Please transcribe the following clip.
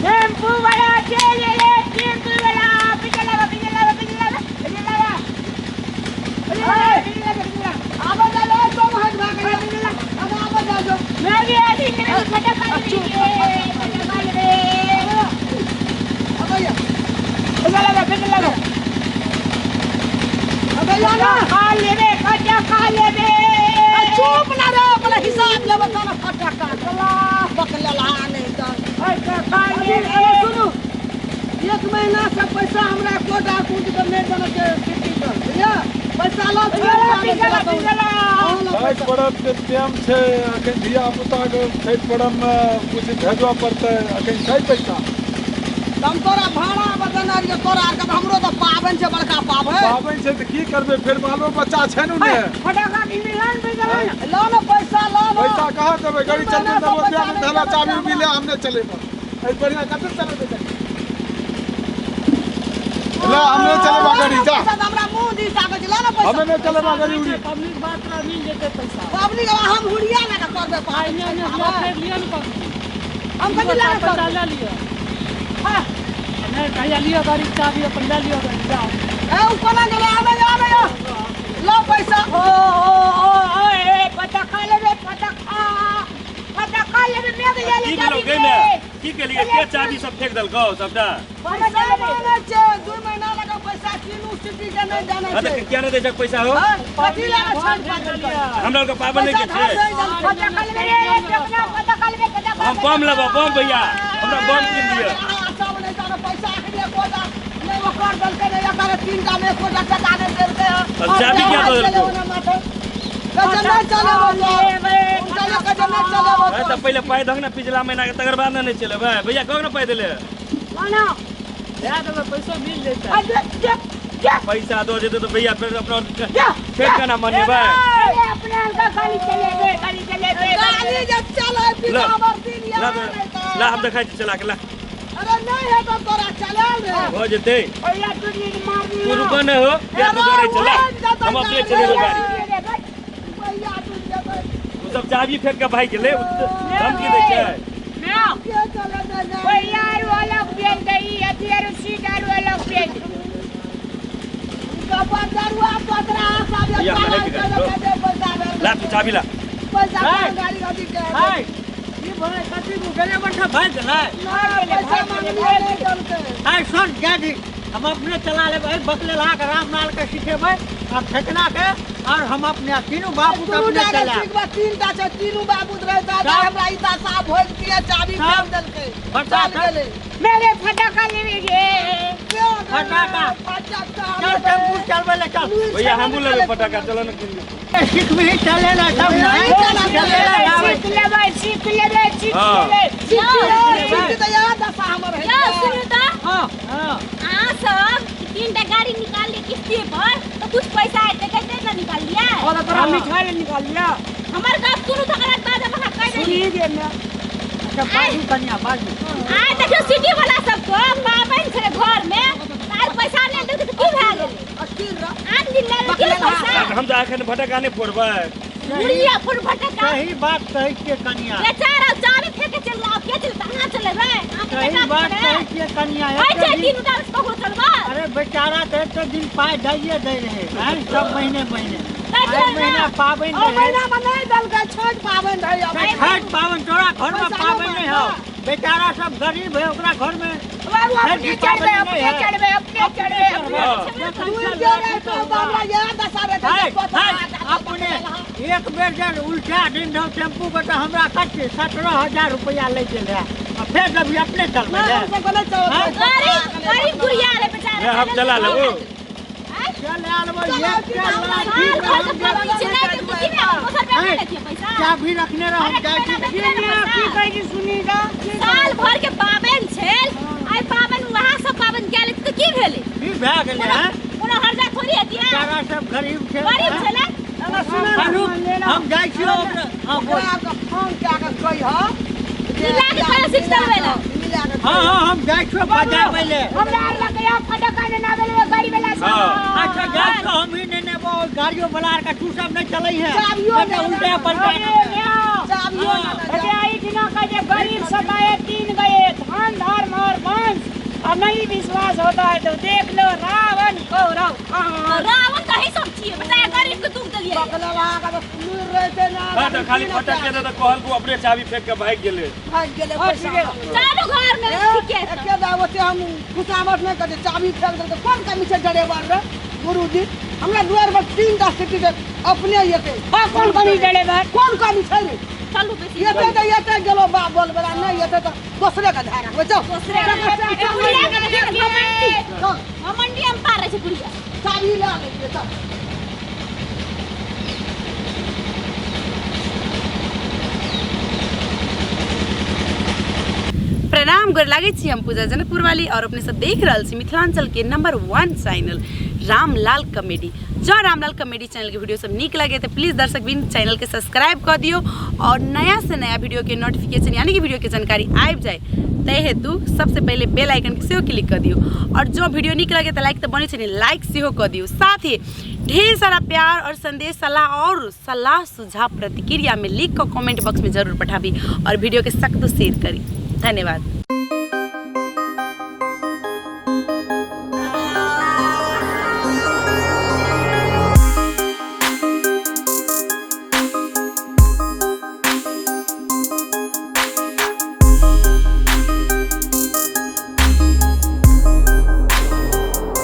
Tempo वाला चल रे, टेम्पू वाला पीछे लगा, पीछे लगा, पीछे लगा, पीछे लगा, पीछे लगा, पीछे लगा। आबे जा ले तो महज भाग गया। अब आबे जा जो। मैं भी ऐसी मेरे फटाफट फटाफट रे। अबे या। पीछे लगा, पीछे लगा। अबे या ना। खा लेबे, खटा खा लेबे। चुप ना रे, अपना हिसाब लेबे तब फटाका चला बकलेला नहीं त। खा लेबे। सुनू, एक महीना से पैसा हमरा कोटा कूद के नहीं देने के सिटी पर, बुझलियै? पैसा लो। छठि पर्व के टाइम छै, अखन धिया पुता के छठि पर्व में कुछ भेजऽ पड़तै, अखन छै पैसा। हम तोरा भाड़ा बतेने रहियै तोरा आरके, हमरो तऽ पाबनि छै, बड़का पाबनि। पाबनि छै तऽ की करबै, फेर बालो बच्चा छै ने। फटाका मिलन मिलन। लो ने पैसा, लो ने पैसा। कहाँ देबै? गाड़ी चलबै तब ओते नहि, हमरा चाबी उबी ले, हम नहि चलेबै। एहि बढ़िआँ कते चलेबै गाड़ी? ले, हम नहि चलेबै गाड़ी, जा। पैसा तऽ हमरा मुँह दिस आबै छै, लो ने पैसा। हमे नहि चलेबै गाड़ी उड़ी। पब्लिक बात रह मिल जेतै पैसा। पबनी के हम हुड़िया लए कऽ करबै पाबनि। नहि, लिअ ने पब्लिक। हम कथी लए कऽ पैसा करबै? लए लिअ। नहि कहिया लिअ गाड़ी चाबी अपन, लए लिअ गाड़ी, जाओ। ए, ओ कोना गेलै? आबै आबै, लो पैसा। ओ ओ ओ ओ ए, फटाका लेबे, फटाका, फटाका लेबे। मेघ ले ले। की भेलौ गै माय? की केलियै के? चाबी सब फेंक देलकौ सबटा। पैसा मांगै छै, 2 महीना लगे पैसा तीनू सिटी के नहि देने हाँ छै। तऽ किया नहि दै छक पैसा हो? हाँ, कथी लए छठि पाबनि करबै? हमरा आरके पाबनि नहि पैसा के धार छै। नहि देलकै। फटाका लेबे रे टकना, फटाका लेबे, फटाका। हम बम लेबो, बम। भैया, हमरा बम कीन दिअ। अहाँ सब नहि जानो, पैसा एखने एकोटा नहि ओकर देलकै, नहि एकर, तीनटा मे एकोटा टका नहि देलकै। अब चाबी किया दऽ देलकौ? कहै नहि चलेबो तो, हुनका कहै नहि चलेबो। है तऽ पहिले पाइ दहक ने पिछला महीना के, तकर बाद ने नहि चलेबै। भैया, कह ने पाइ देले। ना। दए देबै, पैसो मिल जेतै। पैसा दऽ जेतै तऽ भैया फेर अपना फेर केना मनेबै? अपना हल्का गाड़ी चलेबे, गाड़ी चलेबे। गाड़ी जे चले ला। पिताबर दिन ला। यार नहीं तऽ। ला, हम देखै छी चला के, ला। अरे नहीं है तो तोरा चलल रे। भऽ जेतै। ओला तुरी मार। तू रुकऽ ने हो, किया तू डरै छै? ला, हम अपने चलेबै गाड़ी। भैया टूट जेतै। ओ सब चाबी फेंक के भागि गेलै, धमकी दै छै। ना। के चले जाय? ओए यार, अलग भेल गई अथी आरो सीट आरो अलग भेल। कपर दरुआ पतरा सब। भैया, हमरा नहि बिगड़। पैसा भेल। ला तू चाबी ला। पैसा है। गाड़ी गाड़ी के हाय, की भलै? कथी गेलै बंठा, भागि गेलै? पैसा मांगलियै नहि देलकै। हाय सुन जादी, हम अपने चला लेबै। बकले ला के रामलाल के सिखेबै आ फेकना के, और हम अपने तीनू बाबू के दुनू अपने टा के चलायब। ठीक बा, तीन टा छै, तीनू बाबू रहता सब। हमरा ई साफ होइत दिए, चाबी सब। फेंक देलकै। बता। चल गेलै। मेरे फटाका लेबे गे। फटाका। फटाका। चल, टेम्पू चलबै ले चल। भैया, हमहूँ लेबै पटाखा, चलो ने कीन लिअ। सिखबही चले ना तब ने। नहीं चला। चले ना आबै। सीख लेबै, सीख लेबै, सीख हाँ। लेबै। सीख तऽ याद दशा हमर यौ, हेतै। सुनू तऽ। हाँ हाँ। अहाँ सब तीनटा गाड़ी निकाल लिए किस्ती पर तऽ कुछ पैसा एतै, कैसे ना निकाल लिया? और तोरा मिठाई ले निकाल लिया। हमर गप सुनू, तकर बाद हम अहाँ कहि सुनी देली। गे मैं। अच्छा, बाजू कनिया, बाजू। आइ देखियौ, सिटी वाला सबके पाबनि छलै घर में, आइ पैसा नहि देलकै तऽ की भए गेलै? अस्थिर रह। आन दिन लए लेलकै पैसा। हम तऽ एखन फटाका नहि फोड़बै। मुड़िया फुल फटका। सही बात कहै छियै कनिया। बेचारा चाबी फेंक के चल आब के चलता? अहाँ चलेबै? अहाँके सही बेटा बात चले? कहै छियै कनिया। होइ एते छै दिन तीनू टा ककरो चलबै? अरे बेचारा तऽ एते दिन पाइ दैये दै रहै आँय, सब महीने महीने। दैत आइ रहै ने। महीना पाबनि ओ रहै। महीना मे नहि देलकै, छठि पाबनि रहै अब। छठि पाबनि तोरा घरमे पैसा पाबनि नहि नहि हौ? बेचारा सब गरीब है, ओकरा घरमे बाबू, अपने छठि चढ़बै। पाबनि अपने नहि है। चढ़बै, अपने चढ़बै, अपने। हाँ। दूर के रहै तो हमरा याद दशा रहतै। हाय, पतरा हाय, अपने एक बेर जे उल्टा दिन रहौ टेम्पू के तऽ हमरा कते 17,000 रुपया लागि गेल रहै, आ फेर जब अपने चलबै नहि, रे। हम सबके नहि चलबै। गरीब गरीब गुड़िया रे बेचारा। नहि, हम चला लेबो। चल आयल बा, चल, एक चल, लाठी साल पर भर हम के पबनी छै, नहि देलकै की भेल? दोसर बेर नहि लेतियै पैसा? चाभी रखने रह, हम अरे जाइ छी। केना देतै ने की पैसा? कहै छी सुनी गा। साल भर के पाबनि छै, आइ पाबनि वएह सब पाबनि कए लेतै तऽ की भेलै? की भए गेलै कोनो हैं? कोनो हर्जा थोड़ी हेतियै? बेचारा सब गरीब छै। गरीब हैं? छलै। चलू। हम जाइ छियौ ओकरा। हाँ बोल। ओकरा के फोन कए के कहिह जे मिला के कहियो सीट चलबै लए। मिला के हाँ हाँ, हम जाइ छियौ बजाबै ले। हमरा आर लगे आ फटका ने ना भेलै गाड़ी वाला सब। हाँ। अच्छा जाइ छियौ, हम ही नेने बो गाड़ियो वाला आर के तू सब नहीं चलै है। चाबियो नहीं ने उल्टा पलटा। अरे म्याऊ। चाबियो ना ना अरे आई दिना का जे गरीब सताए तीन गए धन धर्म और वंश, और नहीं विश्वास होता है तो देख लो रावण कौरव हाँ, रावण तऽ अहीं सब छियै बेटा, गरीब के दुख देलियै। बकलवा के तऽ लूरि रहै ना। हाँ तऽ खाली फटक के तऽ कहलको अपने चाबी फेंक के भागि गेलै। भागि गेलै पैसा। चालू घर में ठीके छै। एके दा ओते हम खुशामद नहि करै, चाबी फेंक देलकै। कोन कमी छै ड्राइवर रे गुरुजी? हमरा दुआर पर 3 टा सिटी के अपने एतै। हाँ, कोन कमी ड्राइवर? कोन कमी छै रे? चलू बेसी। एतै तऽ एतै गेलो बाप बोल बला, नहि एतै तऽ दोसरे के धार राखबै। चल। दोसरे के। बुढ़िया के देखियौ ने, घमंडी। चल। घमंडी हम पार रहै छै बुढ़िया। चाबी लए लै छियै, चल। प्रणाम, गोर लागै छी। हम पूजा जनकपुर वाली और अपने सब देख रहल छी मिथिलांचल के नंबर 1 चैनल रामलाल कॉमेडी। जँ रामलाल कॉमेडी चैनल के वीडियो सब नीक लगे तो प्लीज दर्शक बिन चैनल के सब्सक्राइब कर दियो और नया से नया वीडियो के नोटिफिकेशन यानी कि वीडियो के जानकारी आबि जाए तै हेतु सबसे पहले बेल आइकन के सेहो क्लिक कर दियो। और जो वीडियो नीक लगे तो लाइक तो बनै छै ने, लाइक सेहो कर दियो। साथ ही ढेर सारा प्यार और संदेश, सलाह और सलाह सुझाव प्रतिक्रिया में लिख कर कमेंट बॉक्स में जरूर पठाबी और वीडियो के सख्त शेयर करी। धन्यवाद।